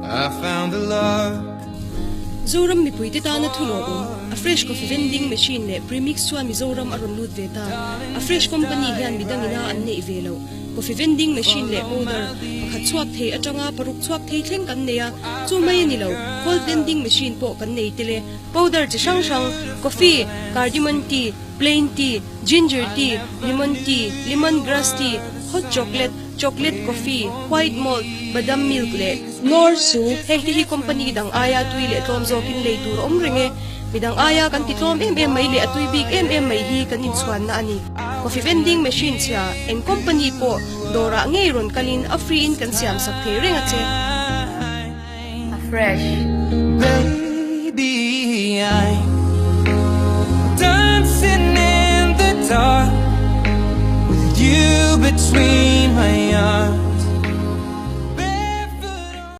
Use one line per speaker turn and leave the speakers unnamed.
I found a love.
Zoram mipuite tana thu lawmawm, Afresh Coffee Vending Machine leh Premix chuan Mizoram a rawn lut ve ta. Afresh Company hian midang ina an neih ve loh. Coffee Vending Machine leh Powder pakhat chhuak thei atanga paruk chhuak thei thleng kan nei a, chu mai a ni lo, Cold Vending Machine pawh kan nei tel e. Powder chi hrang hrang, Coffee, Cardamom Tea, Plain Tea, Ginger Tea, Lemon Tea, Lemon Grass Tea, Hot Chocolate, Chocolate Coffee, White Malt, Badam Milk leh Knorr Su, heng te hi company dang aia tui leh tlawm zawkin lei tur a awm reng e. Midang aia kan ti tlawm em em mai leh a tui bik em em mai hi kan inchhuanna a ni. Coffee vending machine chhia eng company pawh dawrah ngei rawn kalin a free in kan siam sak thei reng a che.
A fresh.
Baby I'm dancing in the dark with you between my arms.